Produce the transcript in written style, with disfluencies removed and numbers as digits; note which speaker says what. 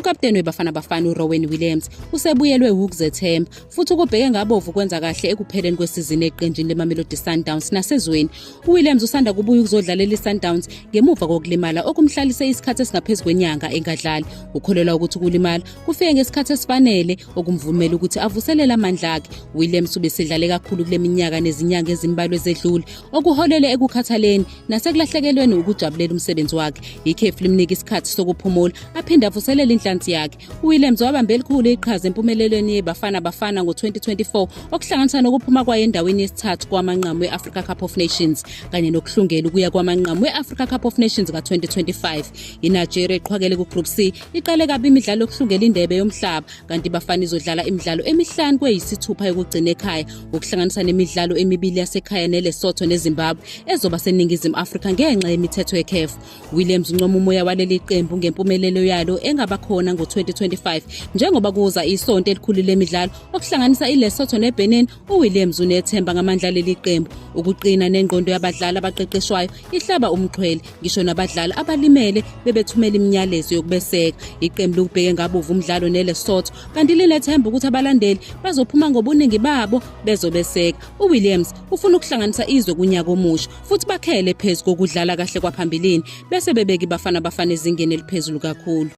Speaker 1: Ukapteni weBafana Bafana uRowen Williams usebuyelwe wukuzethemba futhi ukubheke ngabovu kwenza kahle ekupheleni kwesizini eqenjini leMamelodi Sundowns nasezweni. UWilliams usanda kubuya ukuzodlalela iSundowns ngemuva kokulimala okumhlalise isikhathi esingaphezu kwenyanga engadlali. Ukholelwa ukuthi ukulimala kufike ngesikhathi esifanele okumvumela ukuthi avuselele amandla akhe. Williams ubesedlale kakhulu kule minyaka nezinyanga ezimbalwa ezedlule okuholele ekukhathaleni nasekulahlekelweni ukujabulela umsebenzi wakhe. Ikhefu limnika isikhathi sokuphumula aphinde avuselele inhlansi yakhe. UWilliams wabamba elikhulu iqhaza empumelelweni yeBafana Bafana ngo-2024 okuhlanganisa nokuphuma kwayo endaweni yesithathu kwamanqamu we-Africa Cup of Nations kanye nokuhlungela ukuya kwamanqamu we-Africa Cup of Nations ka-2025. INigeria iqhwakele ku-Group C iqale kabi imidlalo yokuhlungela indebe yomhlaba kanti iBafana izodlala imidlalo emihlanu kweyisithupha yokugcina ekhaya ukuhlanganisa nemidlalo emibili yasekhaya neLesotho neZimbabwe ezoba seNingizimu Afrika ngenxa yemithetho yeCAF. Williams uncoma umoya waleli qembu ngempumelelo yalo engabakhona ngo-2025 njengoba kuza isonto elikhulu lemidlalo okuhlanganisa iLesotho neBenin. UWilliams unethemba ngamandla aleli qembu, ukuqina nengqondo yabadlali abaqeqeshwayo ihlaba umxhwele ngisho nabadlali abalimele bebethumela iminyalezo yokubeseka. Iqembu likubheke ngabovu umdlalo neLesotho kanti linethemba ukuthi abalandeli bazophuma ngobuningi babo bezobeseka. UWilliams ufuna ukuhlanganisa izwe kunyaka omusha futhi bakhele phezu kokudlala kahle kwaphambilini bese bebeka iBafana Bafana ezingeni eliphezulu kakhulu.